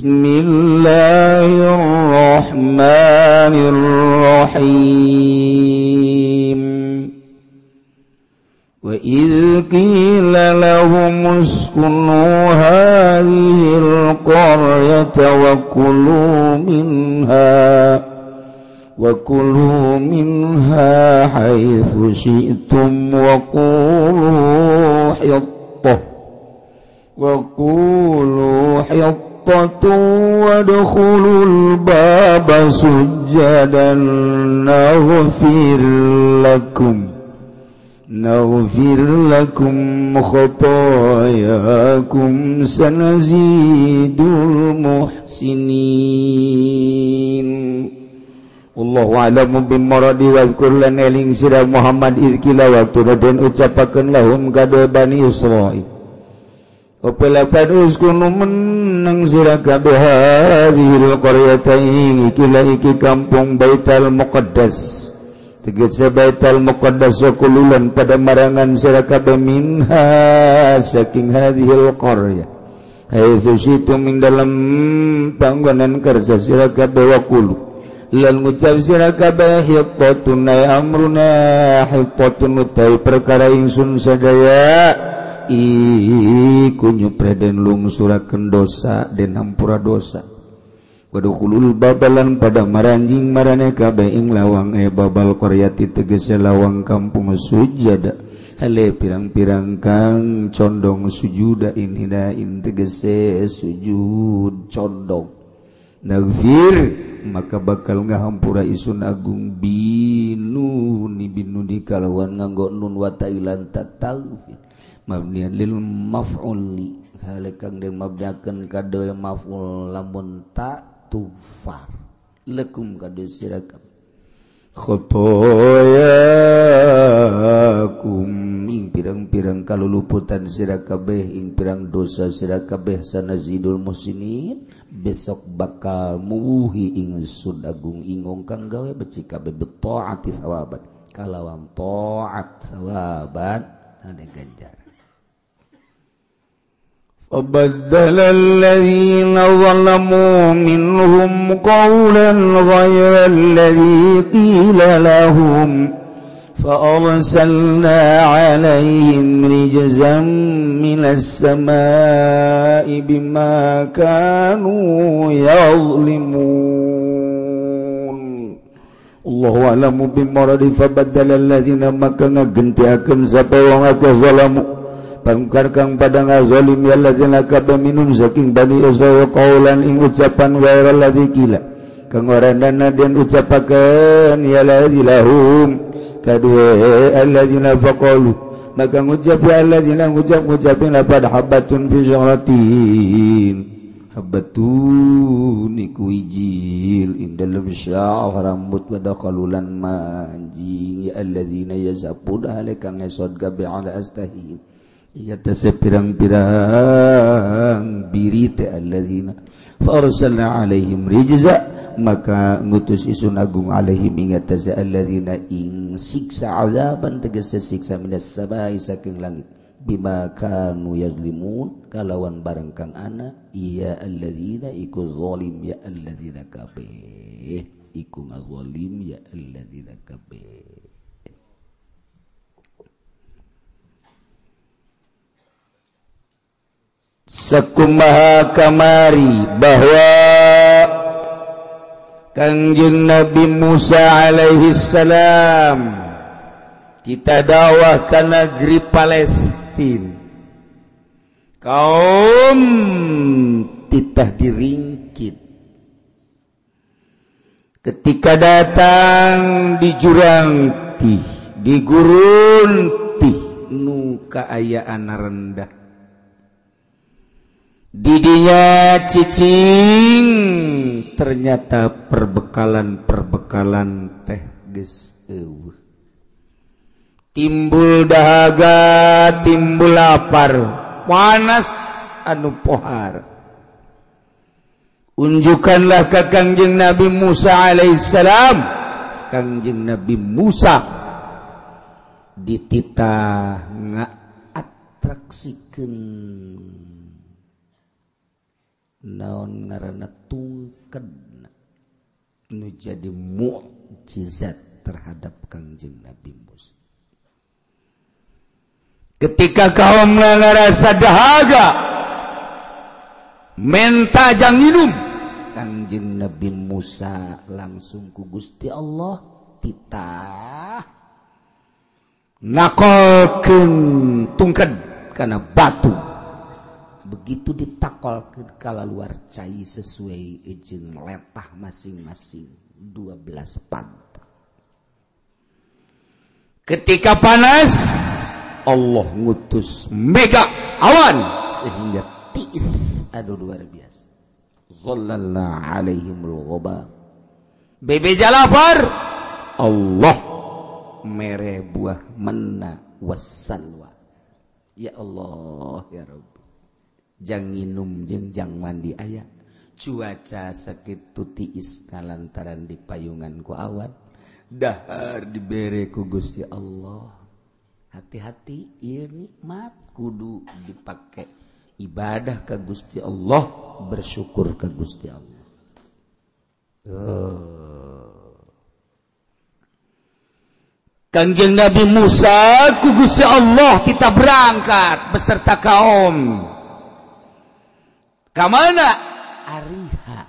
Bismillahirrahmanirrahim. Wa idh qila lahum uskunu hadhil qaryata wa kulu minha haitsu syi'tum wa qulu hittatun wadkhulul baba sujjadan naghfir lakum khotoyakum sanazidul muhsinin. Allahu a'lamu bimuradi wa dzkur lan eling sira Muhammad izkila waktu den ucapakeun lahum kadu Bani Israil. Opelapan uskunu menang sira kabeh hadhil qaryatain iki iki kampung Baitul Muqaddas. Tegese Baitul Muqaddas kululan pada marangan sira kabeh minha saking hadhil qaryah. Haitsu syitum ing dalem panggonan kersa sira kabeh wa kulu. Lan ngucap sira kabeh hittatun amruna hittatun utai perkara ingsun sadaya iku nyupre den lungsurakeun dosa den hampura dosa. Wadukhulul babalan pada maranjing marane kabeh ing lawang babal qaryati tegese lawang kampung sujada hale pirang-pirang kang condong sujuda inhidain tegese sujud condong. Naghfir maka bakal ngahampura isun agung binuni binuni kalawan nganggo nun wa ta'ilan tatawfir mabnian lil maf'uli hale kang den mabniakeun kade maf'ul lamun ta tufar lakum kade sira khotoyakum ing pirang-pirang kaluluputan sira kabeh ing pirang dosa sira kabeh sanazidul muhsinin besok bakal muwuhi ingsun agung ingong kang gawe becik kabeh bitaati thawaban kalawan taat thawaban ane ganjar. فبدل الذين ظلموا منهم قولا غير الذي قيل لهم فأرسلنا عليهم رجزا من السماء بما كانوا يظلمون. الله أعلم بمرض فبدل الذين maka ngagentiakeun sapa wong akeh zalamu pangkar kang pada ngazalim ya allazina kabeh minum saking Bani Israil qaulan ing ucapan ghairal ladzi qila kang ora dana den ucapakeun ya lahum kadue allazina faqalu maka ngucap ya allazina ngucap ngucapin lapad habatun fi syaratin habatun iku ijil ing dalem sya'ar rambut pada qalulan manjing ya allazina yazabun alika ngesod gabe ala astahim iya tase pirang-pirang biri te allazina fa arsalna alaihim rijza maka ngutus isun agung alaihim ingat tase allazina ing siksa azaban tegese siksa minas samai saking langit bima kanu yazlimun kalawan barang kang ana iya allazina iku zalim ya allazina kabeh iku ngazalim ya allazina kabeh. Sakumaha kamari bahwa Kangjeng Nabi Musa alaihi salam kita dakwah ke negeri Palestina, kaum titah diringkit. Ketika datang di jurang tih, di gurun tih nu kaayaan rendah, didinya cicing, ternyata perbekalan-perbekalan teh geus eueuh. Timbul dahaga, timbul lapar, panas anu pohar. Unjukkanlah ke Kangjeng Nabi Musa alaihissalam. Kangjeng Nabi Musa dititah ngaatraksikeun Naon ngaranna tungked nu jadi mukjizat terhadap Kangjeng Nabi Musa. Ketika kaum ngarasa dahaga menta jang minum, Kangjeng Nabi Musa langsung ku Gusti Allah titah nakolkeun tungked kana batu. Begitu ditakolkeun kalaluar cai sesuai jeung letah masing-masing 12 pantat. Ketika panas Allah ngutus mega awan sehingga tiis, aduh luar biasa. Zallalna alaihimul ghaba. Bebeja lapar, Allah mere buah manna wassalwa. Ya Allah ya Rabbi. Jang nginum jeung jang mandi aya. Cuaca sakitu tiis lantaran di payungan ku awan. Dahar dibere ku Gusti Allah. Hati-hati ieu nikmat kudu dipake ibadah ka Gusti Allah, bersyukur ka Gusti Allah. Kangjeng Nabi Musa ku Gusti Allah kita berangkat beserta kaum. Ka mana? Ariha,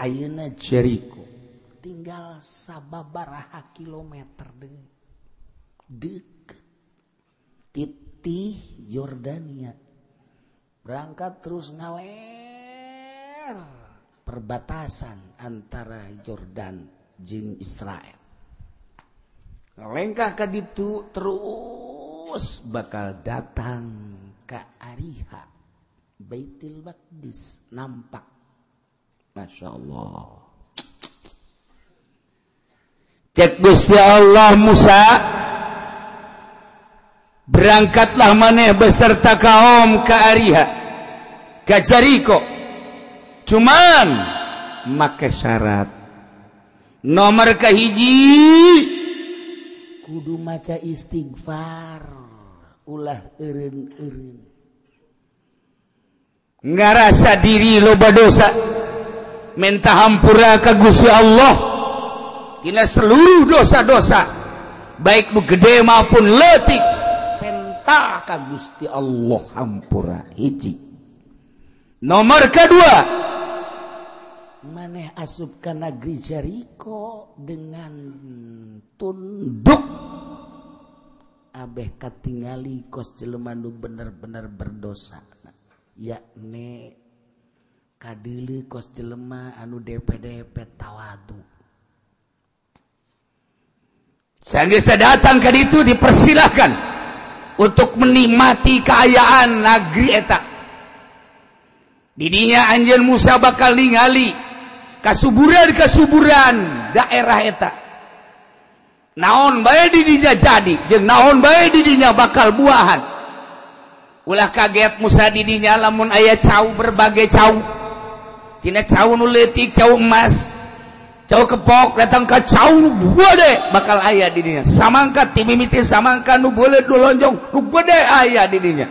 ayeuna Jericho. Tinggal sababaraha kilometer deui. Deket. Titih Yordania. Berangkat terus ngaler perbatasan antara Yordan jeung Israel. Lengkah ka ditu terus bakal datang ka Ariha, Baitul Maqdis nampak. Masya Allah. Cek Gusti Allah, Musa, berangkatlah maneh beserta kaum ke Ariha, ke Jericho. Cuman make syarat. Nomor kahiji kudu maca istighfar, ulah eureun-eureun. Ngarasa diri loba dosa, minta hampura ka Gusti Allah tina seluruh dosa-dosa, baik nu gede maupun leutik, penta ka Gusti Allah hampura. Hiji. Nomor kedua, maneh asup ka negeri Jericho dengan tunduk, abeh katingali kos jelema nu bener-bener berdosa, yakni kadeuleu kos jelema anu DPDP tawadu. Sanggeus datang ka ditu dipersilahkan untuk menikmati keayaan negeri eta. Didinya anjeun Musa bakal ningali kasuburan-kasuburan daerah eta. Naon bae di dinya jadi, jeung naon bae di dinya bakal buahan. Ulah kaget Musa di dinya lamun aya cau berbagai cau. Tina cau nu leutik, cau emas, cau kepok, datang ka cau nu gede bakal aya di dinya. Samangka timimiti samangka nu beuleut nu lonjong nu gede aya di dinya.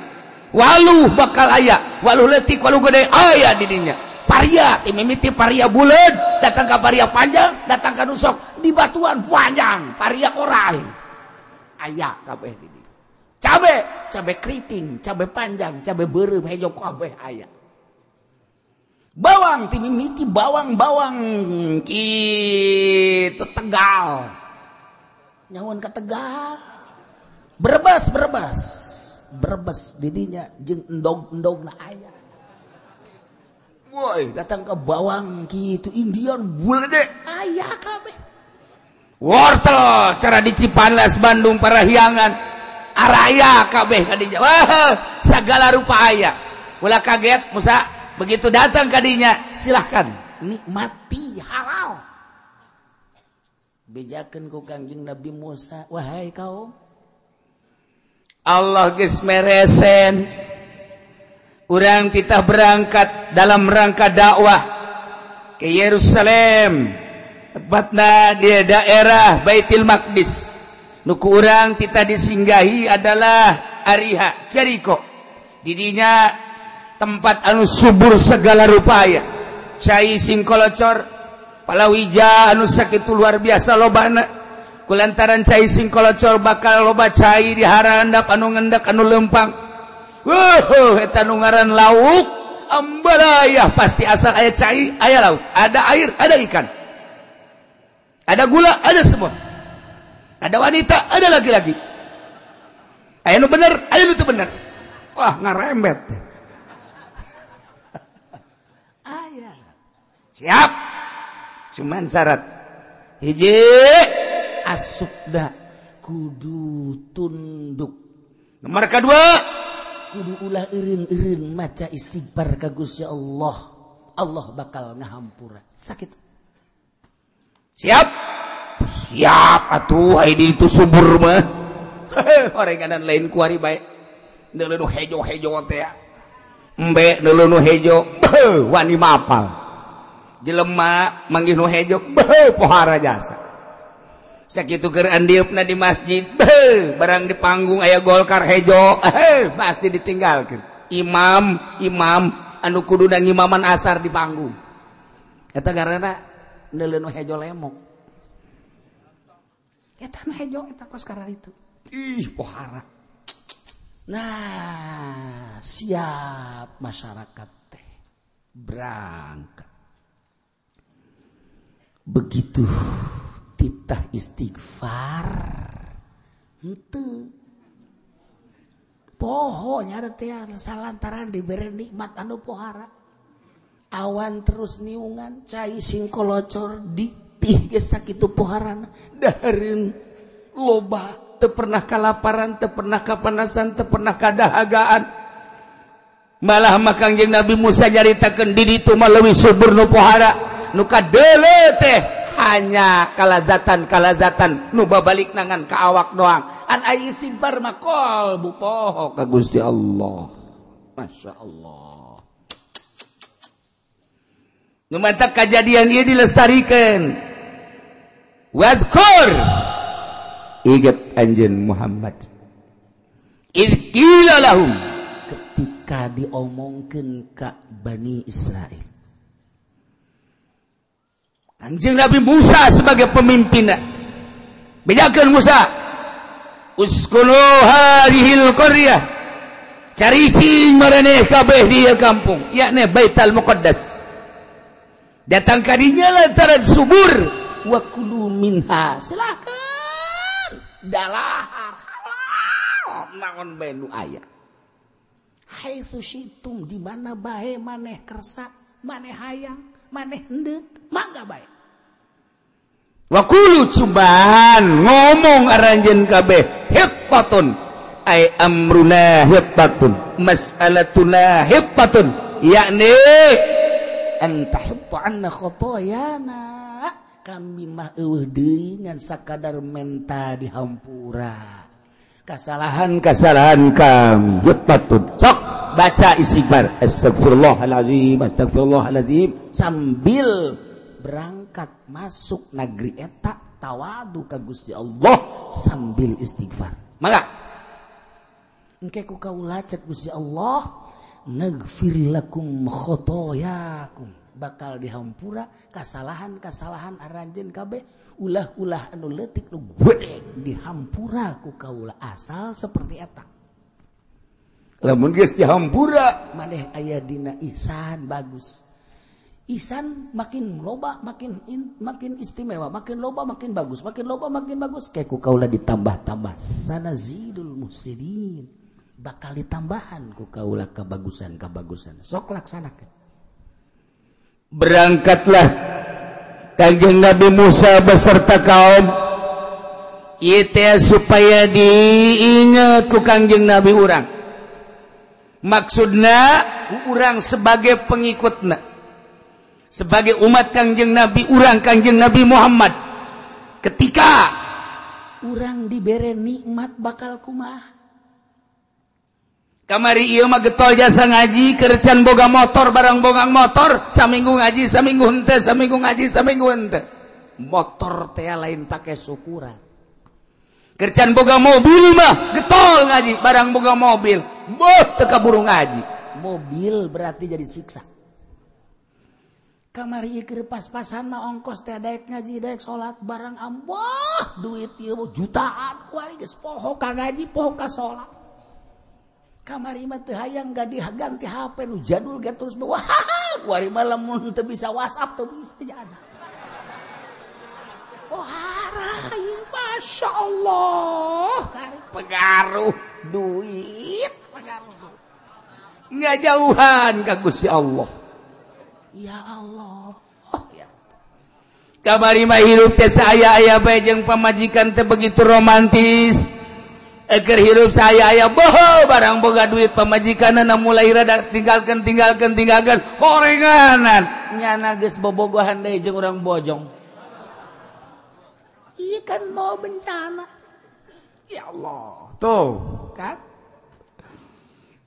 Waluh bakal aya, waluh leutik waluh gede aya di dinya. Paria timimiti paria buleud, datang ka paria panjang, datang ka nusok di batuan panjang, paria orai aya kabeh di dinya. Cabe, cabe keriting, cabe panjang, cabe beureum hejo kabeh aya. Bawang timimiti bawang-bawang kitu Tegal. Nyawan ka Tegal. Berebas, berebas. Berebas didinya jeung endog-endogna aya. Woi, datang ke bawang kitu Indian bulede aya kabeh. Wortel cara di Cipanas Bandung Parahyangan araya kabeh kadinya. Wah, segala rupa aya. Ulah kaget Musa, begitu datang kadinya silahkan nikmati halal. Bejakeun ku Kangjeng Nabi Musa, wahai kaum, Allah geus meresen. Urang kita berangkat dalam rangka dakwah ke Yerusalem, tepatna di daerah Baitul Maqdis. Nu ku urang kita disinggahi adalah Ariha, Jericho. Didinya Tempat anu subur segala rupaya. Cai singkolocor, palawija anu sakitu luar biasa lobana. Kulantaran cai singkolocor bakal loba cai di harandap anu ngendak anu lempang. Wuh, eta nu ngaran lauk ambalayah pasti asal aya cai, aya lauk, ada air, ada ikan. Ada gula, ada semua. Ada wanita, ada laki-laki. Aya nu bener, aya nu teu bener. Wah, ngarembet. Aya. Siap. Cuman syarat. Hiji, asupna kudu tunduk. Nomor kedua, kudu ulah eureun-eureun maca istighfar ka Gusti Allah. Allah bakal ngahampura. Sakit. Siap. Siap atuh ai di itu subur mah. Orenganan lain kuari bae. Neuleuh nu hejo-hejo teh. Embe neuleuh nu hejo, beuh wani mapal. Jelema manggih nu hejo, beuh pohara jasa. Sakitu keur andieupna di masjid, beuh barang di panggung aya Golkar hejo, pasti ditinggalkeun. Imam, imam anu kuduna ngimaman asar di panggung. Eta karena neuleuh nu hejo lemok. Eta nu hejo eta kos karena itu. Ih, pohara. Nah, siap masyarakat teh berangkat. Begitu titah istighfar henteu poho nya teh salantaran dibere nikmat anu pohara. Awan terus niungan cai singkolocor ditih geus sakitu poharana dahareun loba teu pernah kalaparan, teu pernah kapanasan, teu pernah kadahagaan. Malah mah Kangjeng Nabi Musa nyaritakeun di ditu mah leuwih subur nu pohara, nu kadeuleu teh hanya kalazatan-kalazatan nu babalik nangan ka awak doang. An ai istighfar mah qalbu poho ka Gusti Allah. Masya Allah. Nu mantak kajadian ieu dilestarikeun. Wadkur, ingat anjeun Muhammad. Idz qila lahum, ketika diomongkeun ka Bani Israil. Kanjeng Nabi Musa sebagai pemimpinna. Bejakeun Musa, uskunu hadhil qaryah. Caricing maraneh kabeh di ieu kampung, yakni Baitul Muqaddas. Datang kadinya lantaran subur, wa kulu minha. Silakan. Dalahar halal naon bae nu aya. Haitsu syitum, di mana bae maneh kersa, maneh hayang, maneh hendeuk, mangga bae. Wa kulu cubaan ngomong aranjeun kabeh hiqqatun ay amruna hiqqatun mas'alatuna hiqqatun yakni antahutta anna khotoyana, kami mah eueuh deui ngan sakadar menta dihampura kesalahan-kesalahan kami. Hiqqatun. Sok baca istighfar, astagfirullahalazim, astagfirullahalazim, sambil berangkat masuk negeri eta tawadu ka Gusti Allah sambil istighfar. Mangga engke ku kaula cek Gusti Allah, nagfir lakum khotoyakum, bakal dihampura kesalahan-kesalahan aranjeun kabeh, ulah-ulah anu leutik nu gede dihampura ku kaula asal seperti eta. Lamun geus dihampura maneh aya dina ihsan bagus. Ihsan makin loba makin makin istimewa, makin loba makin bagus, makin loba makin bagus. Kayak ku kaula ditambah-tambah sanazidul muhsinin, bakal ditambahan ku kaula kebagusan-kebagusan. Sok laksanakeun. Berangkatlah Kanjeng Nabi Musa beserta kaum ieu teh supaya diingat ku Kanjeng Nabi urang. Maksudna ku urang sebagai pengikutna, sebagai umat Kangjeng Nabi urang Kangjeng Nabi Muhammad. Ketika urang dibere nikmat bakal kumaha? Kamari ieu mah getol jasa ngaji, kercan boga motor, barang bogang motor, saminggu ngaji, saminggu henteu, saminggu ngaji, saminggu henteu. Motor teh lain pake syukuran. Kercan boga mobil mah getol ngaji, barang boga mobil, boh teu kaburu ngaji. Mobil berarti jadi siksa. Kamari keur pas-pasan mah ongkos teh daek ngaji daek salat barang amboh duit ieu jutaan kuari geus poho ka ngaji poho ka salat. Kamari mah teu hayang ganti HP nu jadul ge terus wah kuari mah lamun teu bisa WhatsApp teu bisa jadi. Oh harai Masya Allah pengaruh duit pengaruh nggak jauhan ka Gusti Allah. Ya Allah. Oh, ya. Kamari mah hirup teh saya aya bae jeung pamajikan teh begitu romantis. Eger hirup saya aya boho barang boga duit pamajikanna mulai rada tinggalkeun tinggalkeun tinggalkeun horenganan nyana geus bobogohan deui jeung urang bojong. Iya kan mau bencana. Ya Allah. Tuh, kan?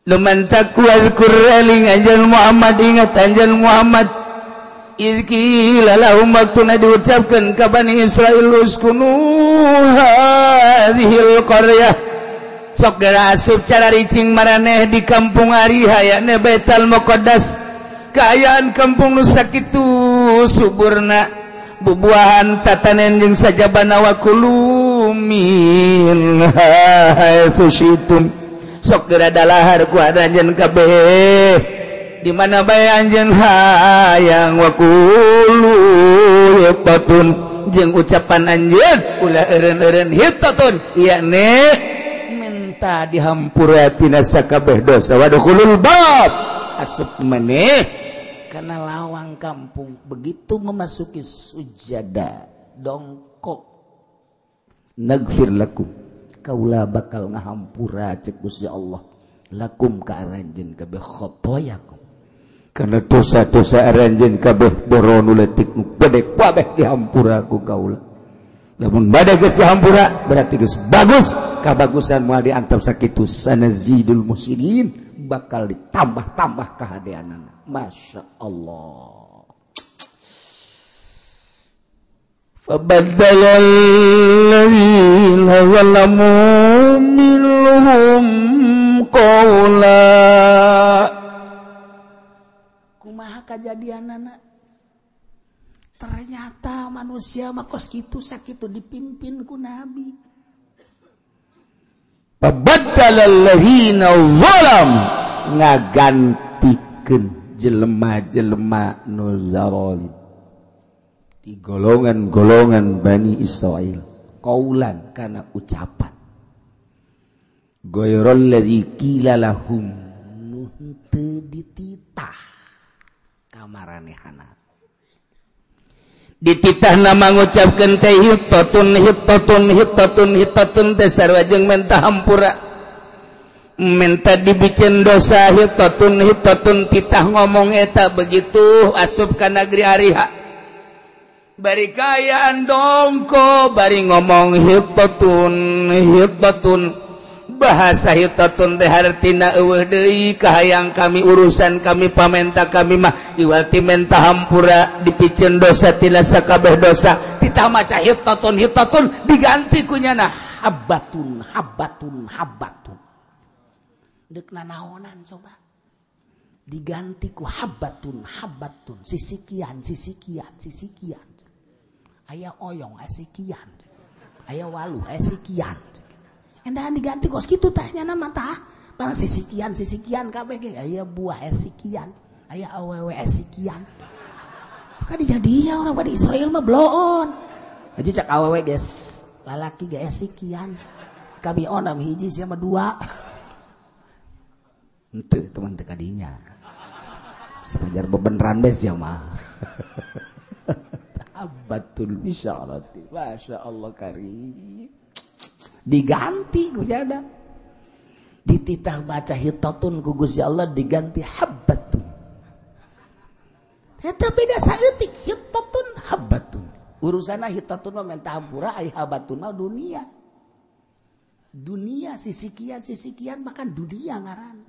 Luman taqwa zkur eling anjeun Muhammad ingat anjeun Muhammad iz qila lahum waktuna diucapkeun ka Bani Israil uskunu hadhil qaryah sok geura asup cara ricing maraneh di kampung Ariha yakni Baitul Muqaddas kaayaan kampung nu sakitu suburna bubuahan tatanen jeung sajabana wa kulu min haitsu syitum sok geura dalahar ku anjeun kabeh di mana bae anjeun hayang wa kulu hitatun jeung ucapan anjeun ulah eureun-eureun hitatun yakni minta dihampura tina sakabeh dosa wadkhulul bab asup maneh karena lawang kampung begitu memasuki sujada dongkok nagfir lakum kaula bakal ngahampura cek Gusti Allah lakum ka aranjeun kabeh khotoyakum karena dosa-dosa aranjeun kabeh boro nu leutik nu gede kabeh dihampura ku kaula lamun bade geus dihampura berarti geus bagus kabagusan moal diantep sakitu sanazidul muhsinin bakal ditambah-tambah kahadeanana. Masya Allah. فبدل الذين ظلموا منهم قولا kumaha kajadianana ternyata manusia mah kos kitu sakitu dipimpin ku nabi. Fabaddal alladzina zalam ngagantikeun jelema-jelema nu zalim di golongan-golongan Bani Israil kaulan kana ucapan ghairal ladzi qila lahum nu henteu dititah kamaranehana dititah nama ngucapkeun teh hitatun hitatun hitatun hitatun teh sarua jeung menta hampura menta dibicen dosa hitatun hitatun titah ngomong eta begitu asup ka negeri Ariha bari kayaan dongko bari ngomong hitatun hitatun bahasa hitatun teh hartina eueuh deui kahayang kami urusan kami pamenta kami mah iwati menta hampura dipicen dosa tina sakabeh dosa titah maca hitatun hitatun diganti ku nyana habbatun habbatun habbatun deuk nanaonan coba diganti ku habbatun habbatun sisikian sisikian sisikian aya oyong sikian aya walu sikian endahan diganti kos kitu tah nyana mah tah barang sisikian sisikian kabeh ge aya buah sikian aya awewe sikian maka dijadinya orang pada Israel mah bloon jadi cak awewe geus lalaki ge sikian kami onam hiji sia mah dua henteu teman teu kadinya sepajar bebeneran bae sia mah. Abatul bisyarati Masya Allah karim diganti ku jada dititah baca hitatun ku Gusti Allah diganti habbatun eta beda saeutik hitatun habbatun urusanna hitatun mah menta hampura ai habbatun mah dunia dunia sisikian sisikian bahkan dunia ngaran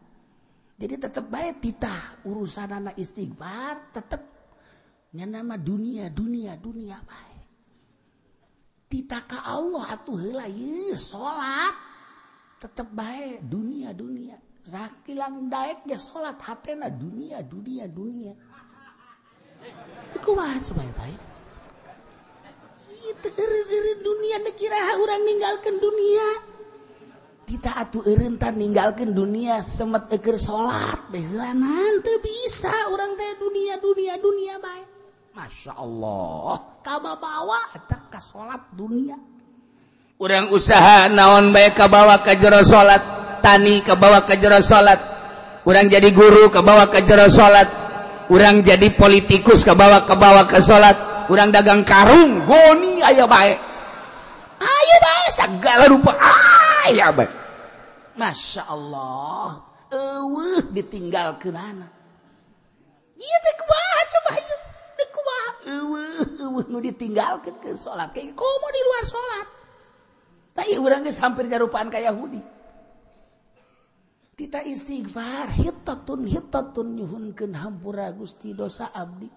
jadi tetep bae titah urusanana istighfar tetep nya nama dunia dunia dunia bae titah ka Allah atuh heula ieu salat tetep bae dunia dunia Sakilang daek ge salat hatena dunia dunia dunia. Kumaha coba eta ya? Ieu teu eureun-eureun dunia nu kiraha urang ninggalkeun dunia. Tita atuh eureun tah ninggalkeun dunia semet eukeur salat bae heulanan teu bisa urang teh dunia dunia dunia bae. Masya Allah, kababawa eta ka salat dunia. Urang usaha naon bae kabawa ka jero salat, tani kabawa ka jero salat, urang jadi guru kabawa ka jero salat, urang jadi politikus kabawa ke salat, urang dagang karung goni aya bae. Aya bae segala rupa aya bae. Masya Allah, eueuh ditinggalkeunana. Ieu teh kumaha coba ieu? Teh kumaha? Eueuh eueuh nu ditinggalkeun ke salat. Kayak komo di luar salat. Tah ieu urang geus hampir nyarupaan ka Yahudi. Tita istighfar hitatun hitatun nyuhunkeun hampura Gusti dosa abdi.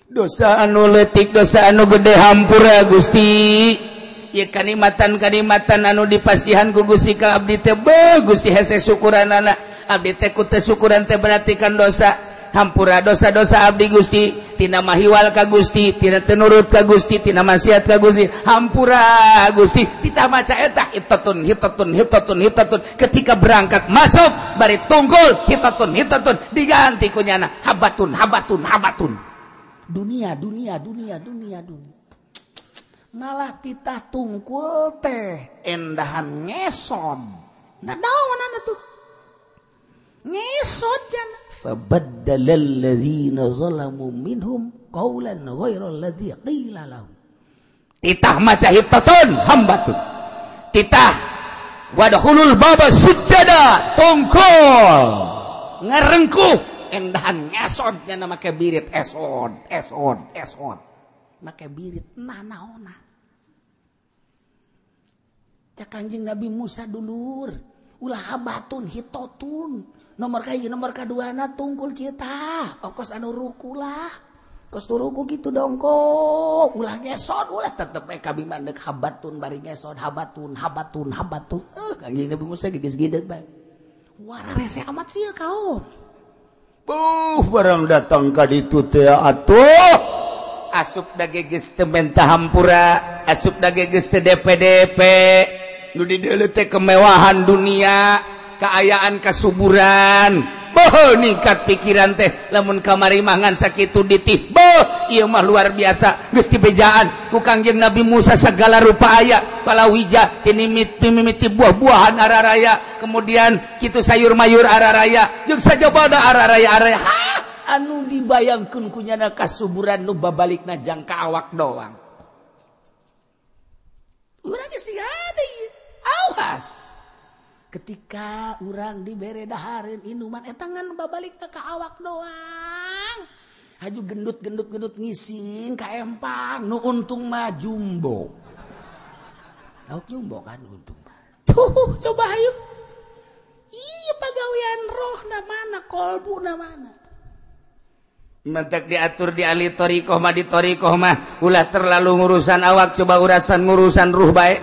Dosa anu leutik dosa anu gede hampura Gusti. Ieu kanikmatan-kanikmatan anu dipasihan ku Gusti ka abdi teh beuh Gusti hese syukuranana. Abdi teh ku teu syukuran teh berarti kan dosa. Hampura dosa-dosa abdi Gusti, tina mahiwal ka Gusti, tina teu nurut ka Gusti, tina maksiat ka Gusti. Hampura Gusti. Tita maca eta hitatun hitatun hitatun hitatun ketika berangkat masuk bari tunggul hitatun hitatun diganti ku nyana habatun habatun habatun. Dunia dunia dunia dunia dunia. Malah titah tungkul teh endahan ngesod. Nah naon tuh? Ngesod jana. Fabaddalal ladzina zalamu minhum qawlan ghairal ladzi qila lahum. Titah maca hitatun hambatun. Titah wadkhulul baba sujada tungkul ngarengkuh endahan ngesod jana make birit esod esod esod. Make birit nah naona. Cak Kanjeng Nabi Musa dulur ulah habatun hitotun. Nomor kahiji nomor kaduana tungkul kita ongkos anu ruku lah kos tu ruku gitu dongko ulah ngesot ulah tetep we kami mah deuk habatun bari ngesot habatun habatun habatun Kanjeng Nabi Musa geus gideg bae wara rese amat sih kaum buh barang datang ka ditu teh atuh asup da geus teu menta hampura asup da geus teu DPDP nu dideuleu teh kemewahan dunia keayaan kasuburan boh ningkat pikiran teh lamun kamari mah ngan sakitu ditih boh ieu mah luar biasa geus dibejaan ku Kangjeng Nabi Musa segala rupa aya palawija tinimiti buah-buahan araraya kemudian kitu sayur mayur araraya jeung sajabana araraya araraya anu dibayangkeun ku nyana kasuburan nu babalikna jangka awak doang urang geus siga deui awas. Ketika urang dibere dahareun inuman eta ngan babalikna ka awak doang. Haju gendut-gendut-gendut ngising ka empang nu untung mah jumbo. Tahu jumbo kan untung. Tuh coba ayo. Iya pagawean rohna mana kolbuna mana. Mentek diatur di ahli thariqah mah di thariqah mah ulah terlalu ngurusan awak coba urusan ngurusan ruh bae.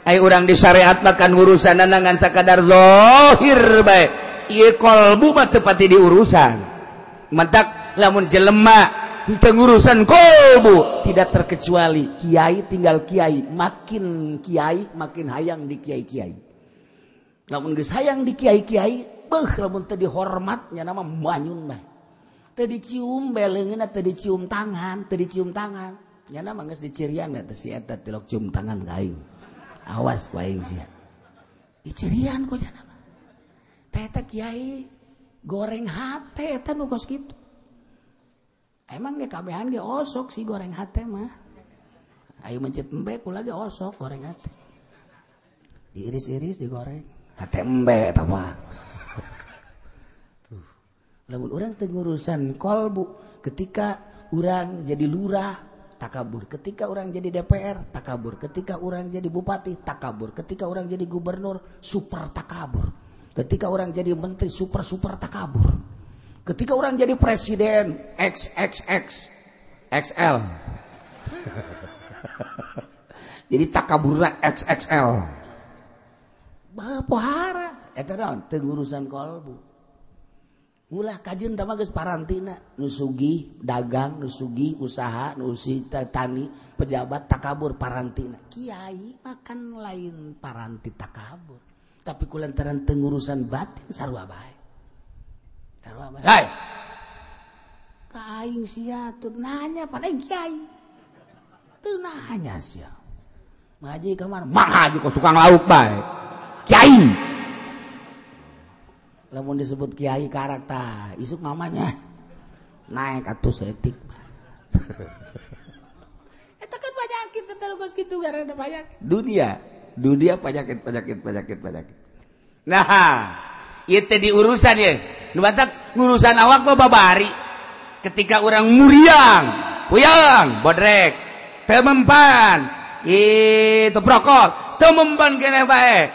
Ai urang di syariat makan urusan ngan sakadar zahir bae. Ieu kolbu mah teu pati diurusan. Mentak lamun jelema teu ngurusan kolbu tidak terkecuali kiai tinggal kiai, makin kiai makin hayang di kiai-kiai. Lamun geus hayang di kiai-kiai, beuh lamun teu dihormat nya nama manyun bae. Teu dicium bae leungeunna teu dicium tangan, teu dicium tangan. Nya nama geus dicirian teh si eta tilok cium tangan ka aing. Awas ku aing sia. Dicirian ku nya nama. Teh eta kiai goreng hate eta nu kos kitu. Emang ge kabehan ge osok sih goreng hate mah. Ayo mencet embe kula ge osok goreng hate. Diiris-iris digoreng. Hate embe eta mah. Tuh. Lamun urang teu ngurusan kolbu ketika urang jadi lurah takabur, ketika orang jadi DPR takabur, ketika orang jadi bupati takabur, ketika orang jadi gubernur super takabur, ketika orang jadi menteri super super takabur, ketika orang jadi presiden XXX XL jadi takaburna XXL. Pohara Eta naon teu ngurusan kolbu. Ulah kajeun tah mah geus parantina, nu sugih dagang, nu sugih usaha, nu tani, pejabat takabur parantina. Kiai makan lain paranti takabur. Tapi kulantaran teu ngurusan batin sarua bae. Sarua bae. Hai. Ka aing sia tuh nanya pan aing kiai. Teu nanya sia. Ngaji ka mana? Mah ngaji kos tukang lauk bae. Kiai. Lamun disebut kiai karakter isuk mamanya naik atuh setik. Eta kan penyakit terus gitu karena penyakit. Dunia, dunia penyakit penyakit penyakit penyakit. Nah, ieu teh diurusan ye. Nu batak ngurusan awak mah babari. Ketika orang muriang, puyeng, bodrek, teu mempan, itu brokol, teu mempan keneh bae.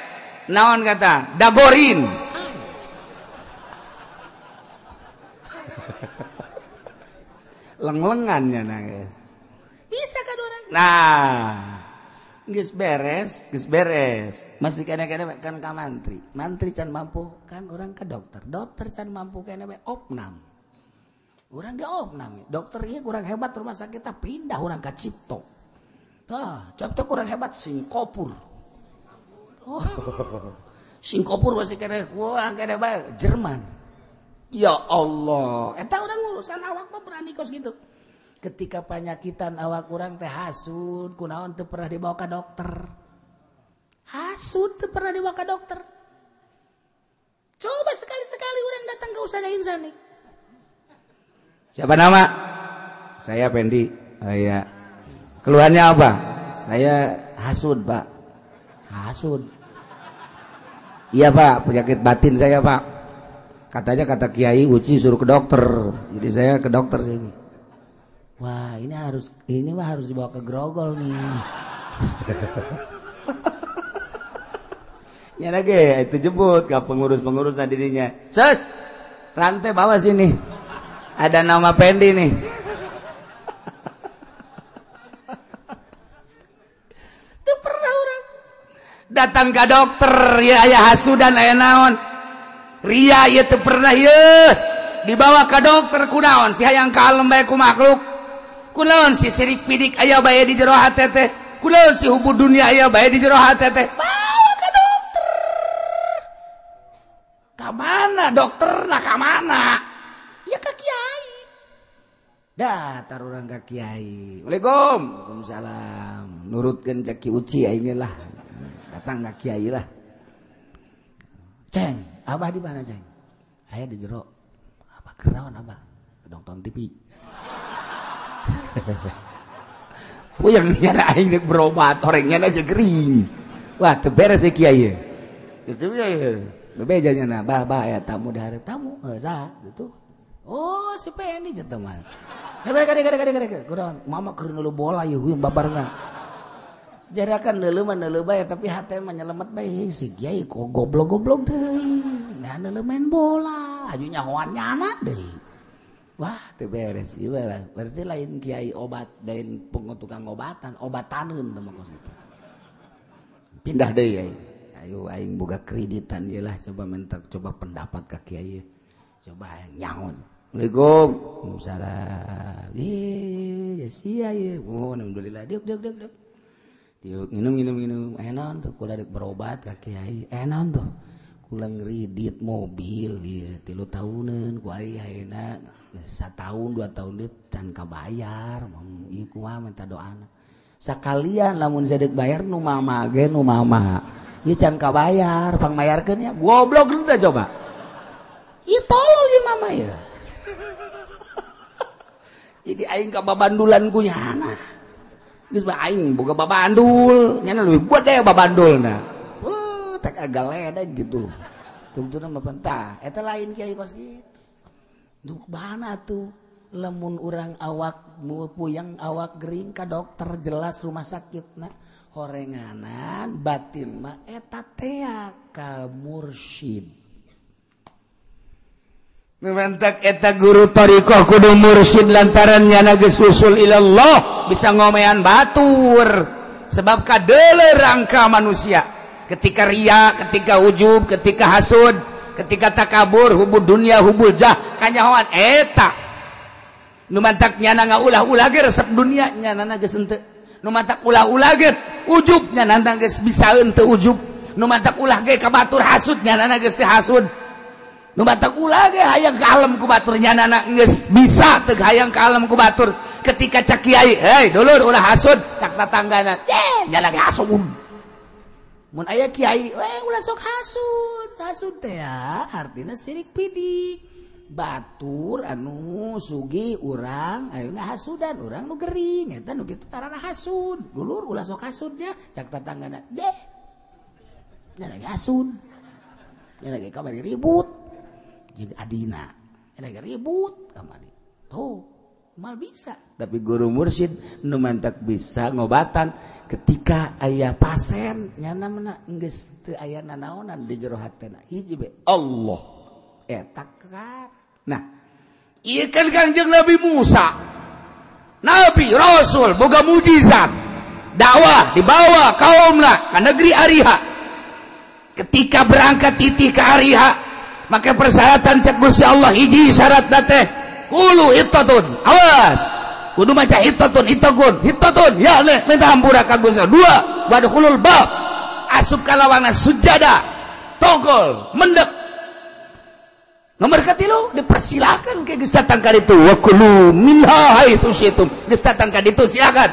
Naon kata? Dagorin. Leng-lengannya nangis. Bisa kan orang? Nah, geus beres, geus beres. Masih kene-kene kan ka mantri. Mantri can mampu kan orang ke dokter. Dokter can mampu kene we opnam. Urang di opnam. Dokter ieu kurang hebat rumah sakit tah pindah urang ka Cipto. Tah, Cipto kurang hebat Singkopur. Oh. Singkopur masih kene kurang kene bae Jerman. Ya Allah, eta urang urusan awak mah berani kos gitu. Ketika panyakitan awak urang teh hasud, kunaon teu pernah dibawa ka dokter. Hasud teu pernah dibawa ka dokter. Coba sekali-sekali urang datang ke Ustazah Insani. Siapa nama? Saya Pendi. Oh, iya. Keluhannya apa? Saya hasud, Pak. Hasud. Iya, Pak, penyakit batin saya, Pak. Katanya kata Kiai Uci suruh ke dokter. Jadi saya ke dokter sini. Wah, ini mah harus dibawa ke Grogol nih. Ya lagi itu jemput ke pengurus-pengurus dirinya. Sus, rantai bawa sini. Ada nama Pendi nih. Itu pernah orang datang ke dokter ya aya hasudan aya naon. Ria ieu teu pernah ieu dibawa ke dokter kunaon si hayang kalem bae ku makhluk. Kunaon si sirik pidik aya bae di jero hate teh. Kunaon si hubu dunia aya bae di jero hate teh. Bawa ke dokter. Ka mana dokterna ka mana? Ya ka kiai. Datar urang ka kiai. Waalaikum. Waalaikumsalam. Nurutkeun cek Ki Uci aing lah. Datang ka kiai lah. Ceng, abah di mana ceng? Aya di jero. Abah keraon abah? Nonton TV. Puyeng nyana aing rek berobat, orangnya aja gering. Wah, teu beres e kiai. Geus teu bebeja nyana, bah bah aya tamu dihareup tamu, heuh saha gitu. Oh, si Pendi jeung teman. Kade kade kade kade. Kunaon? Mama keur neuleuh bola ieu huyung babarengan. Jarakan neuleuh mah neuleuh bae tapi hate mah nyelemet bae si kiai kok goblok-goblok deui. Nah neuleuh main bola, aju nyahoan nyana deui. Wah, teu beres ieu lah. Berarti lain kiai obat, lain tukang obatan, obataneun teh mah kos kitu. Pindah deui aing. Ayo aing boga kreditan ieu lah coba minta coba pendapat ka kiai. Coba aing nyaho. Assalamualaikum. Waalaikumsalam. Ih, ya sia ieu. Oh, alhamdulillah. Diuk diuk diuk diuk. Diuk minum minum minum. Enaon tuh kula dek berobat ka kiai. Enaon tuh kula ngredit mobil ieu 3 tahuneun ku aing ayeuna 1 tahun 2 tahun deui can kabayar. Ieu kumaha minta doana. Sakalian lamun sadek bayar nu mama ge nu mama. Ieu can kabayar, pangmayarkeun nya. Goblok teh coba. Ieu tolol ieu mama ieu. Jadi aing ka babandulan ku nyana. Geus bae aing boga babandul, nyana leuwih gede babandulna. Weuh, tek agak ledeg gitu. Tungtuna mah pentah, eta lain kiai kos kitu. Duh mana tuh lamun urang awak puyeng awak gering ka dokter jelas rumah sakitna horenganan batin mah eta tea ka mursyid. Mentak eta guru thariqah kudu mursyid lantaran nyana geus usul ilallah bisa ngomean batur sebab kadeuleu rangka manusia. Ketika ria, ketika ujub, ketika hasud, ketika takabur, hubud dunia, hubul jah, kanyahoan eta. Nu mantak nyana ngaulah-ulah ge resep dunia nyana geus henteu. Nu mantak ulah-ulah ge ujub nyana geus bisaeun teu ujub. Nu mantak ulah ge ka batur hasud nyana geus teu hasud. Nu mantak ulah ge hayang ka alam ku batur nyana geus bisa teu hayang ka alam ku batur. Ketika cak kiai, hei dulur ulah hasud, cak tatanggana, eh nyana ge hasud. Mun aya kiai, we ulah sok hasud. Hasud teh ya artina sirik pidik. Batur anu sugih urang ayo ngahasudan urang nu gering eta nu kitu tarana hasud. Dulur ulah sok hasud nya, cak tatanggana, deh. Nyana ge hasud. Nyana ge kamari ribut. Jeung adina, nyana ge ribut kamari. Tuh, mal bisa. Tapi guru mursyid nu mantak bisa ngobatan ketika aya pasien nyana mena geus teu aya nanaonan di jero hatena hiji be Allah eta kan. Nah, ieu kan Kangjeng Nabi Musa, Nabi Rasul boga mujizat, dakwah dibawa kaumna ka negeri Ariha. Ketika berangkat titih ke Ariha, maka persyaratan cek Gusti Allah hiji syaratna teh kulu hittatun, awas kudu maca hittatun, hittakun, hittatun ya leh minta hampura ka Gusti. Dua, wadkhulul bab, asup ka lawangan sujadah, togol, mendek. Nomor katilu dipersilakan ke geus datang ka ditu, wa kulu minha haitsu syitum, geus datang ka ditu silakan.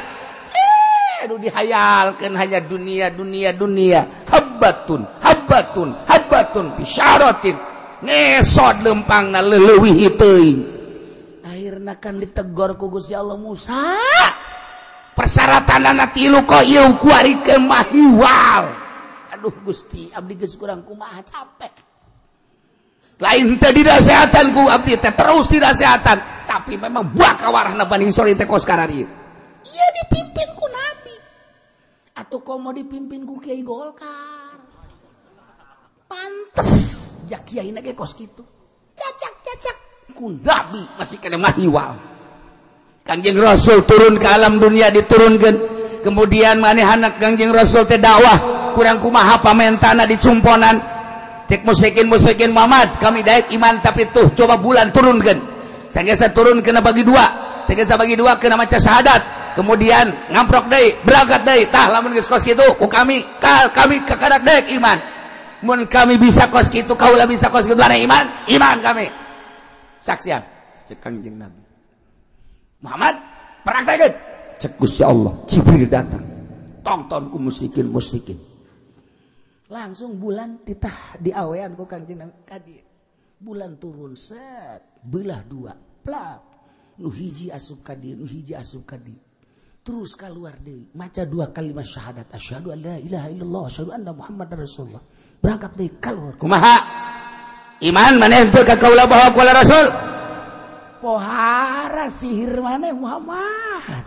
Aduh dihayalkeun hanya dunia dunia dunia, habbatun habbatun habbatun bisyaratin, ngesot lempangna leuwih teuing. Akhirna kan ditegor ku Gusti Allah, Musa persyaratanana tilu kok ieu kuarikeun mahiwal. Aduh Gusti, abdi geus kurang kumaha capek. Lain teh dinasehatan ku abdi teh terus dinasehatan, tapi memang buah kawarahna Bani Israil teh kos karari. Ieu dipimpin ku nabi. Atuh komo dipimpin ku Kiai Golkar. Pantes ja kiaina ge kos kitu. Cacak-cacak ku nabi masih kena mahiwal. Kangjeng Rasul turun ke alam dunia diturunkeun. Kemudian manehana Kangjeng Rasul teh dakwah kurang kumaha pamentana dicumponan. Cek musikin Muhammad kami daek iman tapi tuh coba bulan turunkan. Sanggeus turun kena bagi dua, sanggeus bagi dua kena maca syahadat. Kemudian ngamprok deui, berangkat deui. Tah lamun geus kos kitu ku kami, kami kakarak daek iman. Mun kami bisa kos kitu, kaula bisa kos kitu iman, iman kami. Saksian cek Kangjeng Nabi Muhammad praktekeun. Cek Gusti Allah, Jibril datang. Tongton ku musikin. Langsung bulan titah diawean ku Kangjeng Nabi kadi. Bulan turun set, belah dua, plak. Nu hiji asup ka dieu, nu hiji asup ka dieu. Terus keluar deui, maca dua kalimat syahadat, asyhadu an la ilaha illallah, asyhadu anna muhammadar rasulullah. Berangkat deui keluar. Kumaha? Iman maneh teu ka kaula bahwa kaula rasul? Pohara sihir maneh Muhammad.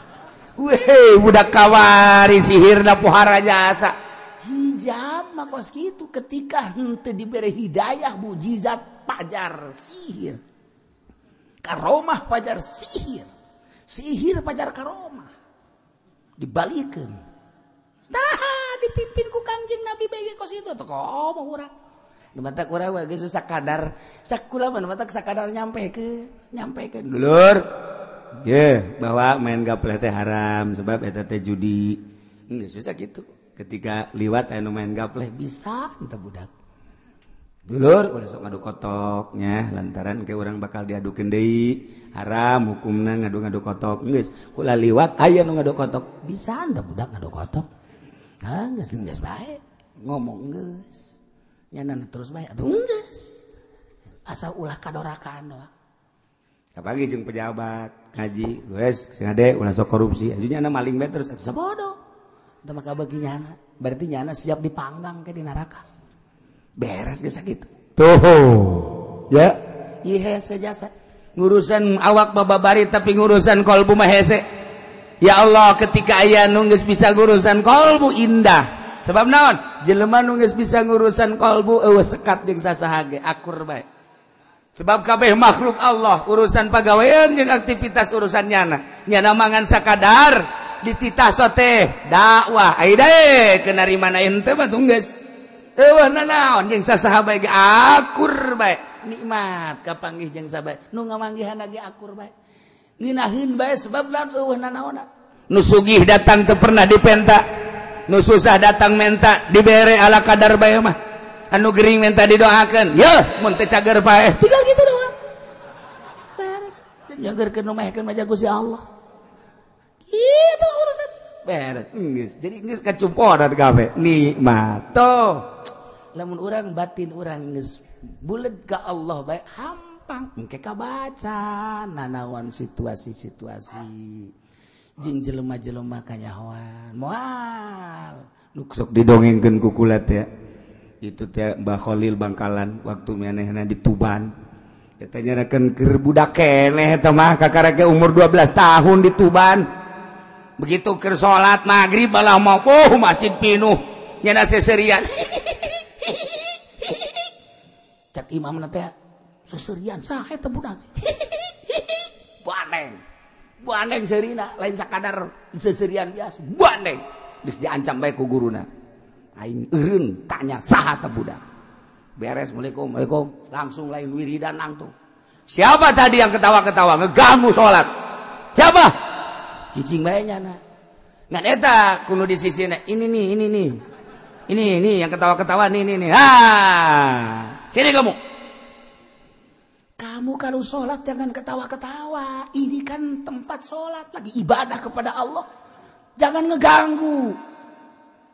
Weh, budak kawari sihirna pohara jasa. Hijab makos gitu ketika henteu dibere hidayah mujizat pajar sihir. Karomah pajar sihir. Sihir pajar karomah. Dibalikeun. Tah dipimpin ku Kangjeng Nabi bege kos itu atuh komo urang. Nu matak urang mah geus sakadar sakula mah matak sakadar nyampekeun. Dulur. Ye, bahwa main gapleh teh haram sebab eta teh judi. Geus susah kitu. Ketika liwat anu main gapleh bisa entah budak. Dulur ulah sok ngadu kotoknya lantaran ke orang bakal diadukeun deui, haram hukumna ngadu-ngadu kotok. Geus kula liwat aya nu ngadu kotok, bisa entah budak ngadu kotok. Nah, geus geus bae ngomong geus. Nyana terus bae atuh geus. Asa ulah kadorakaan doang. Apalagi jeung pejabat ngaji, geus sing ade ulah sok korupsi. Ajunya anu maling bae terus atuh sabodo. Itu maka bagi nyana, berarti nyana siap dipanggang ke di neraka. Beres geus sakitu. Tuh. Ya, ieu hese jasa. Ngurusan awak bababari tapi ngurusan kolbu mah hese. Ya Allah, ketika aya nu geus bisa ngurusan kolbu indah. Sebab naon? Jelema nu geus bisa ngurusan kolbu eueuh sekat jeung sasaha ge akur bae. Sebab kabeh makhluk Allah urusan pagawean jeung aktivitas urusan nyana. Nyana mangan sakadar dititah sote dakwah ai deui kenari mana ente mah tunggeus. Eueuh nanaon jeung sasaha bae ge akur bae. Nikmat kapanggih jeung sabae. Nu ngamanggihan ge akur bae. Ngeunaheun bae sebab lamun eueuh nanaonan. Nu sugih datang teu pernah dipenta. Nu susah datang menta dibere ala kadar bae mah. Anu gering menta didoakeun. Yeuh mun teu cager paeh. Tinggal gitu doang. Beres. Nyagerkeun nu mehkeun mah jago si Allah. Gitu urusan. Beres. Geus. Jadi geus kacumponan kabeh. Nikmat. Tuh. Lamun urang batin urang geus buleud ka Allah bae hampang engke kabaca nanaon situasi-situasi jeung jelema-jelema kanyahoan moal nu sok didongengkeun ku kula teh itu teh Mbah Khalil Bangkalan waktu manehna di Tuban eta nyarakeun keur budak keneh eta mah kakara ge umur 12 tahun di Tuban begitu keur salat magrib malah mau oh masih pinuh nyana seserian. Cak imam teh seserian saha eta budak. Bandeng. Bandeng seurina lain sakadar seserian biasa. Bandeng. Geus diancam bae ku guruna. Aing eureun tanya saha eta budak. Beres Assalamualaikum, Waalaikum. Langsung lain wiridan langsung. Siapa tadi yang ketawa-ketawa ngeganggu salat? Siapa? Cicing bae nyana. Ngan eta kudu di sisina. Ini nih, ini nih. Ini nih yang ketawa-ketawa nih nih nih. Ah. Sini kamu. Kamu kalau sholat jangan ketawa-ketawa. Ini kan tempat sholat, lagi ibadah kepada Allah. Jangan ngeganggu.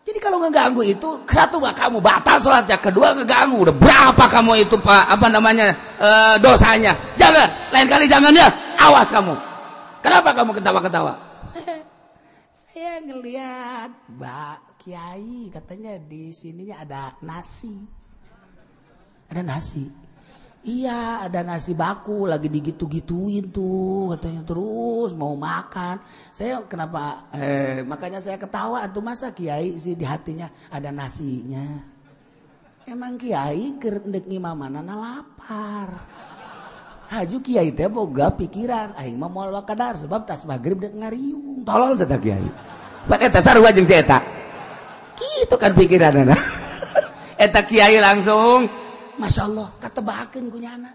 Jadi kalau ngeganggu itu satu kamu batal sholatnya, kedua ngeganggu. Udah berapa kamu itu Pak apa namanya dosanya? Jangan, lain kali jangan ya. Awas kamu. Kenapa kamu ketawa-ketawa? Saya ngelihat Mbak Kiai katanya di sininya ada nasi. Ada nasi. Iya, ada nasi baku lagi digitu-gituin tuh katanya terus mau makan. Saya kenapa makanya saya ketawa tuh masa kiai sih di hatinya ada nasinya. Emang kiai keur endek ngimamanana lapar. Haju kiai teh boga pikiran aing mah moal wakadar sebab tas magrib dek ngariung. Tolol teh kiai. Pan eta sarua jeung si eta. Kitu kan pikiranana. Eta kiai langsung Masya Allah, katebakeun ku nyana.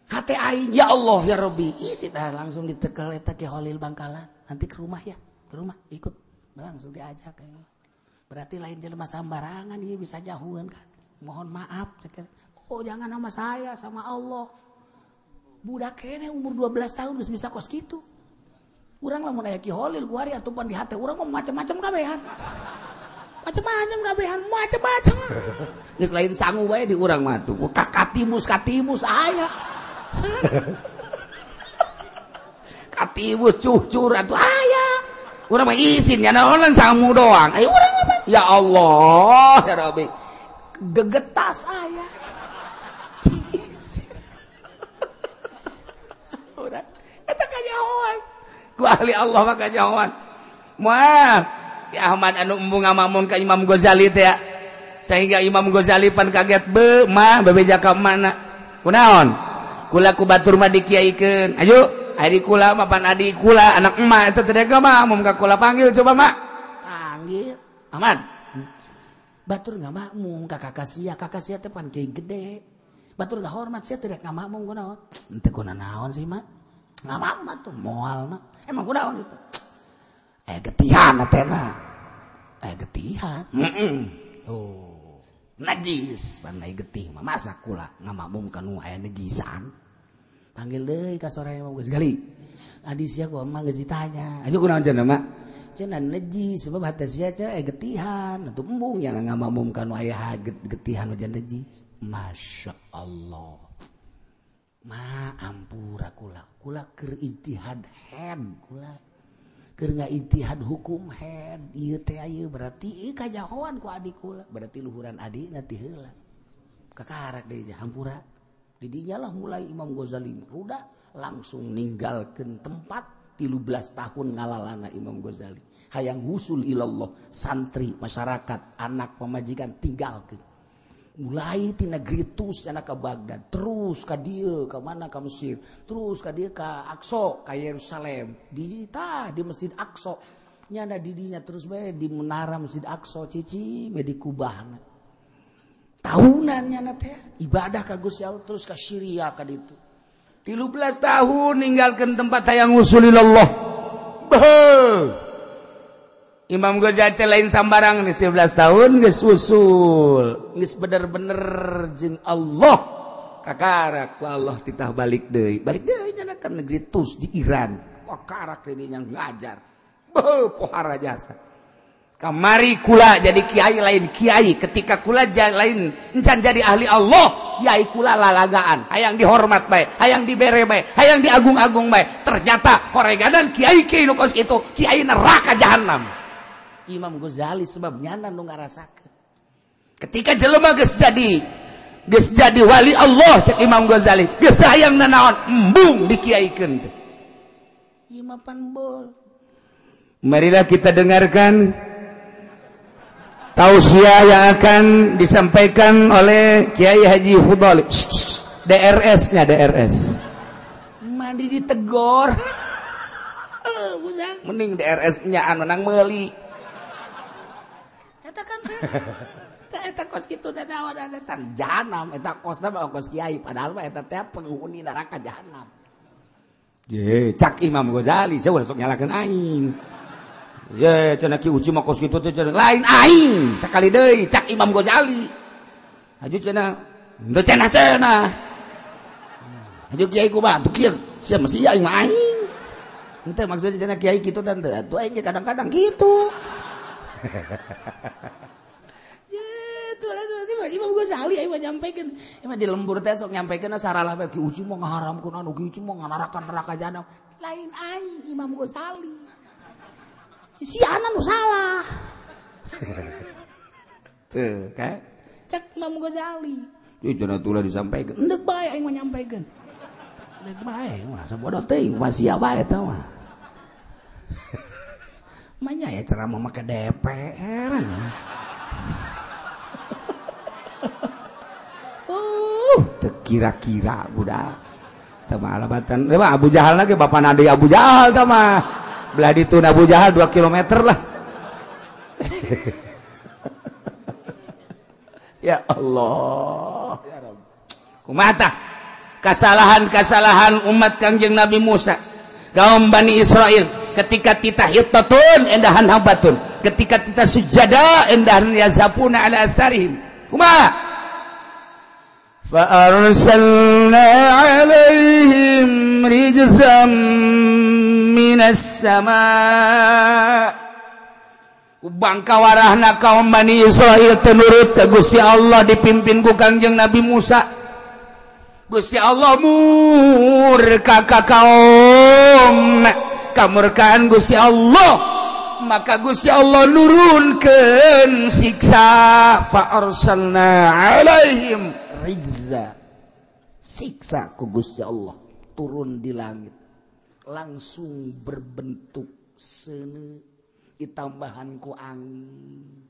Hate aing, ya Allah ya Rabbi. Isi dah langsung ditekel eta Ki Khalil Bangkalan. Nanti ke rumah ya, ke rumah ikut. Langsung diajak. Berarti lain jelema sambarangan ieu bisa jahuan kan. Mohon maaf, oh jangan sama saya, sama Allah. Budak kene umur 12 tahun geus bisa kos kitu. Urang lamun aya Ki Khalil kuari atupan di hate urang mah macam-macam kabehan. Macam-macam kabehan, macam-macam. Geus lain sangu bae di urang mah tuh. Katimus katimus aya. Katimus cucur atuh aya. Urang mah isin nya naonan sangu doang. Ayo urang mah ya Allah ya Rabbi. Gegetas aya. Urang eta kanyahoan. Ku ahli Allah mah kanyahoan. Moal Ya Ahmad anu embung ngamamun ka Imam Ghazali teh ya. Sehingga Imam Ghazali pan kaget be mah bebeja ka mana. Kunaon? Kula ku batur mah dikiaikeun. Ayo, adi kula mah pan adi kula anak emak eta teh mah mum ka kula panggil coba mak. Panggil. Ahmad. Batur ngamakmum ka kakak sia teh pan kiai gede. Batur ngahormat sia teh ngamakmum kunaon? Henteu kuna naon sih mak? Ngamakmum tuh moal mak. Emang kunaon itu? Getihan atena. Getihan. Oh, najis. Pandai getih mah masa kula ngamakmum ka nu aya najisan. Panggil deui ka sore mah geus gali. Adi sia ku mah geus ditanya. Aju kunaon cenah mak? Cenah najis sebab hate sia teh getihan. Atuh embung yang ngamakmum ka nu aya getihan wajan najis. Masya Allah. Ma ampura kula. Kula keur ijtihad head kula. Keur ngaijtihad hukum head ieu teh ieu berarti ieu kajahoan ku adik kula berarti luhuran adikna ti heula kakarak deui hampura di dinya lah mulai Imam Ghazali ruda langsung ninggalkeun tempat 13 tahun ngalalana Imam Ghazali hayang husul ilallah santri masyarakat anak pamajikan tinggalkeun mulai ti negeri Tus cenah ka Baghdad terus ka dieu ka mana ka Mesir terus ka dieu ka Aqsa ka Yerusalem di tah di Masjid Aqsa nyana di dinya terus bae di menara Masjid Aqsa cici bae di kubahna Tahunan nyana teh ibadah ka Gusti Allah terus ka Syria ka ditu. 13 tahun ninggalkeun tempat hayang usulillah. Beuh. Imam Ghazali teh lain sambarang geus 13 tahun geus usul, geus bener-bener jeung Allah. Kakarak ku Allah titah balik deui. Balik deui nyana ka negeri Tus di Iran. Kakarak deui nya ngajar. Beuh pohara jasa. Kamari kula jadi kiai lain kiai, ketika kula lain encan jadi ahli Allah, kiai kula lalagaan, hayang dihormat bae, hayang dibere bae, hayang diagung-agung bae. Ternyata horeganan kiai kiai nu kos kitu, kiai neraka jahanam. Imam Ghazali sebab nyana nu ngarasakeun. Ketika jelema geus jadi wali Allah cek Imam Ghazali, geus hayang nanaon, embung dikiaikeun teh. Ieu mah pan bol. Marilah kita dengarkan tausiah yang akan disampaikan oleh Kiai Haji Fudhali, DRS-nya DRS. Mandi ditegor. Mending DRS-nya anu nang meuli. Eta kan eta kos kitu da naon eta jahanam, eta kosna mah kos kiai padahal mah eta teh penghuni neraka jahanam. Ye, cak Imam Ghazali saya ulah sok nyalakeun aing. Ye, cenah Ki Uci mah kos kitu teh cenah lain aing sakali deui cak Imam Ghazali. Haju cenah henteu cenah-cenah. Haju kiai kumaha tuh kieu sia mesti aing mah aing. Henteu maksudnya cenah kiai kitu dan teu atuh aing ge kadang-kadang kitu. Ye, tuh lah berarti Imam Ghazali aing mah nyampikeun. Emang di lembur teh sok nyampikeun saralah bae Ki Uci mah ngaharamkeun anu Ki Uci mah nganarakan neraka jahanam. Lain aing Imam Ghazali. Si anak nu salah. Tuh, kan? Cek Imam Ghazali. Ieu cenah tulah disampaikan. Endek bae aing mah nyampaikeun. Endek bae mah sabodoh teuing wasia bae eta mah. Manya ya ceramah make DPR. Teu kira-kira budak. Tah mah alabatan. Mah Abu Jahal lagi bapak nadi Abu Jahal tah mah. Belah ditu Abu Jahal 2 kilometer lah. Ya Allah. Ya Rabb. Kumaha kesalahan-kesalahan umat Kangjeng Nabi Musa, kaum Bani Israel ketika titah hittatun endahan habatun, ketika titah sujada endahan yazapuna ala astarihim. Kumaha? Fa arsalna alaihim rijzam minas sama. Bangkawarahna kaum Bani Israel tenurut ke Gusti Allah dipimpin ku Kangjeng Nabi Musa. Gusti Allah murka ka kaum. Kamurkaan Gusti Allah, maka Gusti Allah nurunkeun siksa. Fa arsalna alaihim rijza. Siksa ku Gusti Allah turun di langit. Langsung berbentuk seuneu ditambahan ku angin.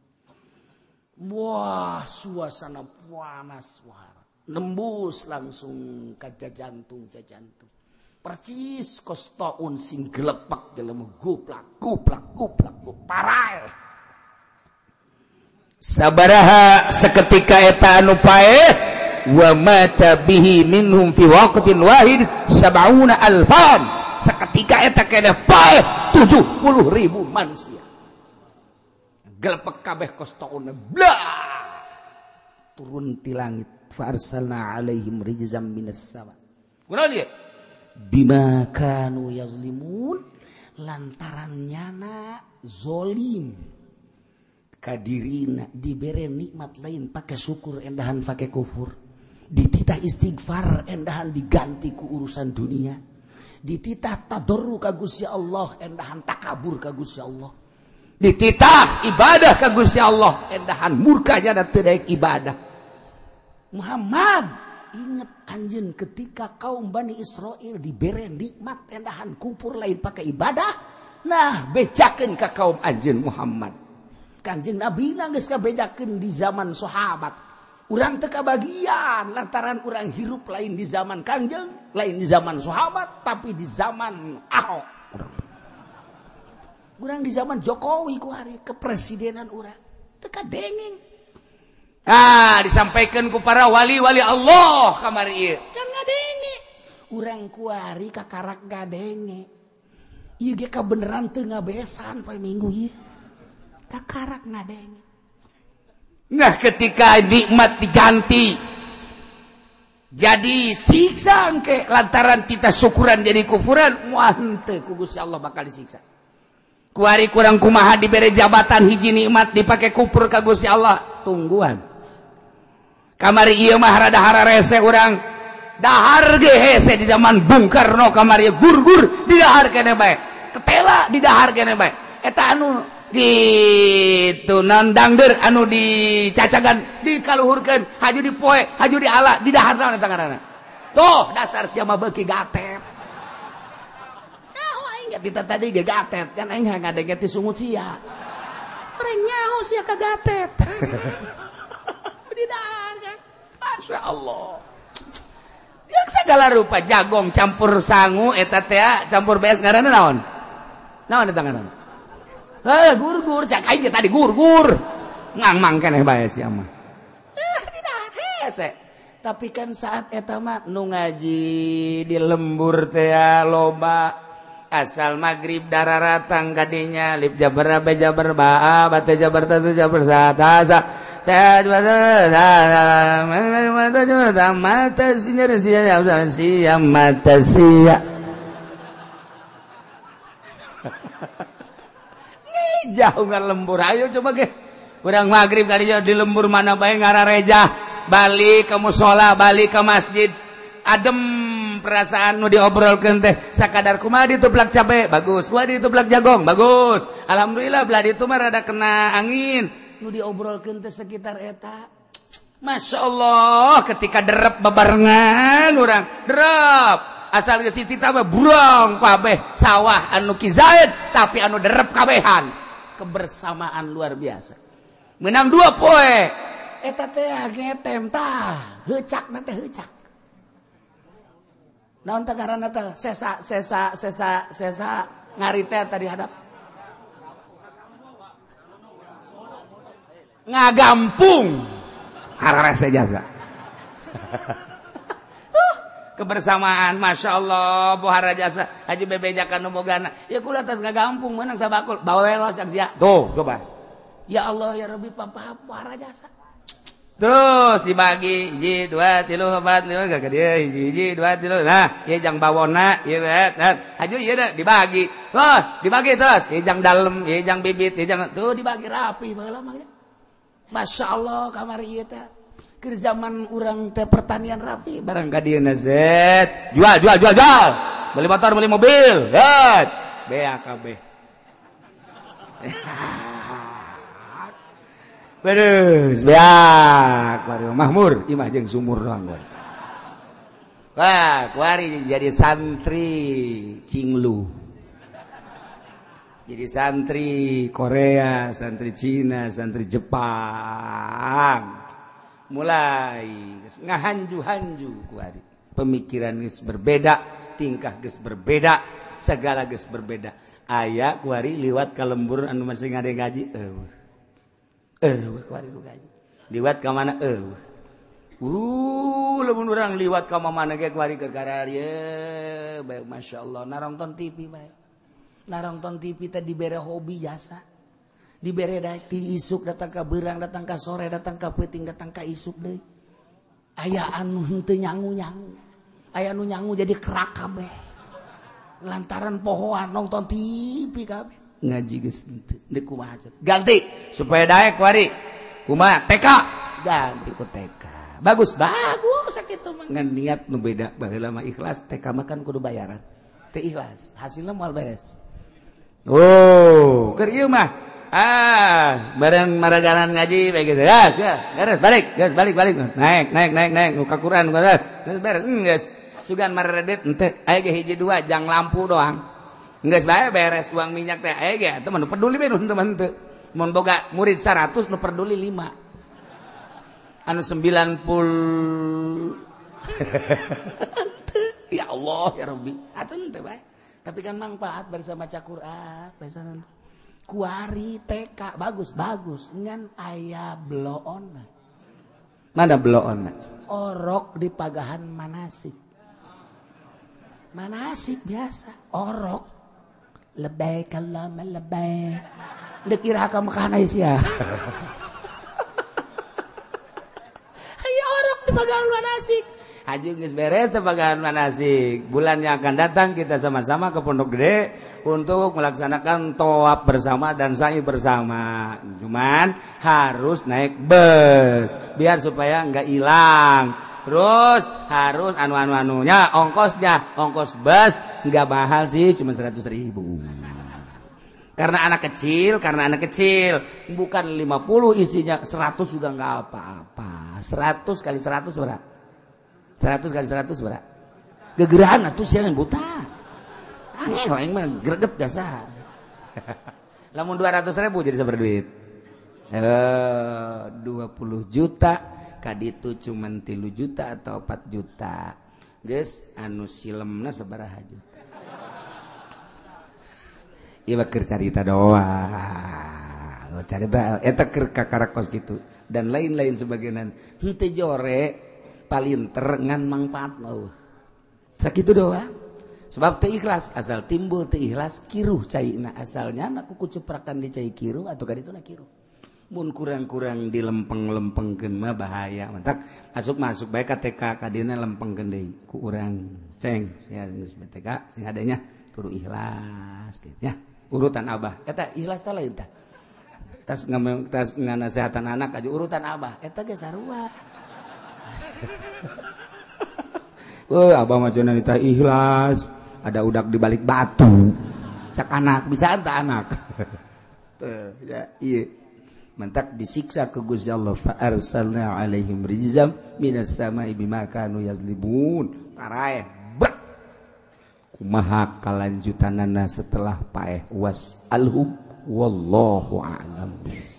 Wah, suasana panas wah. Nembus langsung ka jantung jantung. Percis kos taun sing gelepak jelema goplak goplak goplak parae. Sabaraha seketika eta anu paeh wa mata bihi minhum fi waqtin wahid 70 alfan. Seketika eta keneh paeh 70.000 manusia. Gelepek kabeh kos taunna blah. Turun ti langit fa arsalna alaihim rijzam minas sama. Kunaon ieu? Bima kanu yazlimun, lantaran nyana zolim kadirina dibere nikmat lain pakai syukur endahan pakai kufur, dititah istighfar endahan diganti ku urusan dunia, dititah tadarru ka Gusti Allah endahan takabur ka Gusti Allah, dititah ibadah ka Gusti Allah endahan murkanya dan teu daek ibadah. Muhammad ingat anjeun ketika kaum Bani Israel dibere nikmat endahan kupur lain pakai ibadah, nah bejakeun ka kaum anjeun Muhammad. Kanjeng Nabi geus kabejakeun di zaman sahabat. Urang teu kabagian lantaran urang hirup lain di zaman Kanjeng, lain di zaman sahabat, tapi di zaman Ahok. Urang di zaman Jokowi ku hari kepresidenan urang teu kadengeng. Ah, disampaikan ku para wali-wali Allah kamari ieu. Can ngadenge. Urang kuari kakarak ngadenge. Ieu ge kabeneran teu ngabesan poe Minggu ieu. Kakarak ngadenge. Nah, ketika nikmat diganti jadi siksa engke lantaran kita syukuran jadi kufuran, wah henteu ku Gusti Allah bakal disiksa. Kuari kurang kumaha dibere jabatan hiji nikmat dipake kufur ka Gusti Allah, tungguan. Kamari ieu mah rada hararese urang. Dahar ge hese di zaman Bung Karno kamari gur-gur di dahar kene bae. Ketela di dahar kene bae. Eta anu gitu nandangder anu dicacagan dikaluhurkeun haju dipoe haju diala di dahar naon eta ngaranna. Tuh dasar sia mah beuki gatet. Nyaho aing ge tadi ge gatet kan aing ngadenge ti sungut sia. Urang nyaho sia ka gatet. Di dahar kan. Masya Allah. Yang segala rupa jagong campur sangu eta teh campur beas ngaranna naon? Naon eta ngaranna? Heh, gur-gur cak aing tadi gur-gur. Ngangmang keneh bae sia mah. Hese. Tapi kan saat eta mah nu ngaji di lembur teh loba asal magrib dararatang kadinya lip jabar ba jabar ba ba teh jabar ta jabar sa ta sa mata sia mata sia. Jauh nggak lembur, ayo coba ge. Urang maghrib kadinya di lembur mana bae ngarareja, balik ke musola, balik ke masjid, adem perasaan nu diobrolkeun teh sakadar kumaha dituplak cabe, bagus, kumaha dituplak jagong, bagus. Alhamdulillah belah ditu mah rada kena angin. Nu diobrolkeun teh sekitar eta. Masya Allah, ketika derep bebarengan urang, derep. Asal geus dititah mah burong kabeh sawah anu kizaid tapi anu derep kabehan. Kebersamaan luar biasa. Menang dua poe. Eta teh ngetem tah, heucak na teh heucak. Naon teh ngaranna teh? Sesa sesa sesa sesa ngari teh tadi hadap. Ngagampung. Hararese jasa. Kebersamaan, masya Allah, bohara jasa, haji bebejakan nu bogana. Ya kula tas ngagampung menang sabakul, bawelos yang sia. Tuh, coba. Ya Allah ya Rabbi papa bohara jasa. Terus dibagi hiji, dua, tilu, empat, lima, gak dia hiji, hiji, dua, tilu. Nah, ieu jang bawona, ieu haju ieu dah dibagi. Wah, dibagi terus. Ieu jang dalem, ieu jang bibit, ieu jang tuh dibagi rapi baheula mah. Masya Allah kamari ieu teh. Keur zaman urang teh pertanian rapi barang ka dieu zet. Jual, jual, jual, jual. Beli motor, beli mobil. Zet. BAKB. Terus beak baru mahmur imah jeung sumur doang gua. Wah, kuari jadi santri Cinglu. Jadi santri Korea, santri Cina, santri Jepang. Mulai ngahanju-hanju kuari. Pemikiran geus berbeda, tingkah geus berbeda, segala geus berbeda. Aya kuari liwat ka lembur anu masih ngade ngaji, eueuh. Eueuh kuari nu ngaji. Liwat ka mana eueuh. Lamun urang liwat ka mana ge kuari keur kararieu, bae masyaallah narongton TV bae. Narongton TV teh dibere hobi jasa. Dibere ti isuk datang ka beurang, datang ka sore, datang ka peuting, datang ka isuk deui. Aya anu henteu nyangu-nyangu. Aya anu nyangu jadi kerak kabeh. Lantaran pohoan nonton TV kabeh. Ngaji geus henteu, deuk kumaha ganti supaya daek kuari. Kumaha TK? Ganti ku TK. Bagus, bagus sakitu mah. Ngan niat nu beda baheula mah ikhlas, TK mah kan kudu bayaran. Teu ikhlas, hasilna moal beres. Oh, keur ieu mah ah, bareng maragaran ngaji bae gitu. Ya, beres, balik, geus balik, balik. Naik, naik, naik, naik, nu ka Quran, geus beres, geus. Sugan maredet henteu, aya ge hiji dua jang lampu doang. Geus bae beres uang minyak teh aya ge atuh mah nu peduli bae nu henteu mah henteu. Mun boga murid 100 nu peduli 5. Anu 90 ya Allah ya Rabbi. Atuh henteu bae. Tapi kan manfaat bersama maca Quran, biasa nanti. Kuari TK bagus bagus ngan aya bloon. Mana beloon? Orok di pagahan manasik. Manasik biasa, orok. Lebay kalama lebay. Dek kira ka Mekah sia. Hayu orok di pagahan manasik. Haji geus beres teh pagahan manasik. Bulan yang akan datang kita sama-sama ke Pondok Gede untuk melaksanakan tawaf bersama dan sa'i bersama. Cuman harus naik bus biar supaya enggak hilang. Terus harus anu-anu-anunya, ongkosnya, ongkos bus enggak mahal sih, cuma 100.000. Karena anak kecil, bukan 50 isinya 100 juga enggak apa-apa. 100 kali 100 berapa? 100 kali 100 berapa? Gegerahan atuh sia yang buta. Angel aing mah greget dasar. Lamun 200.000 jadi sabar duit. 20 juta kaditu cuman 3 juta atau 4 juta. Geus anu silemna sabaraha juta. Ieu mah keur carita doang. Carita eta keur kakarakos kitu dan lain-lain sebagainya. Henteu jore palinter ngan mangfaat mah. Sakitu doang. Sebab teu ikhlas, asal timbul teu ikhlas kiruh caina asalnya na kuku cuprakan di cai kiruh atau kaditu na kiruh. Mun kurang-kurang dilempeng-lempengkeun mah bahaya. Mantak masuk-masuk bae ka TK kadina lempengkeun deui ku urang ceng sia geus BTK sing adanya kudu ikhlas kitu nya. Urutan abah eta ikhlas teh lain tah. Tas tas nganasehatan anak aja urutan abah eta ge sarua. Oh, abah mah cenah teh ikhlas, ada udak di balik batu. Cak anak bisa anta anak. Tuh, ya iya. Mentak disiksa ke Gusti Allah fa arsalna alaihim rizam minas sama'i bima kanu yazlibun. Paraeh bek. Kumaha kalanjutanana setelah paeh was alhum wallahu a'lam bissawab.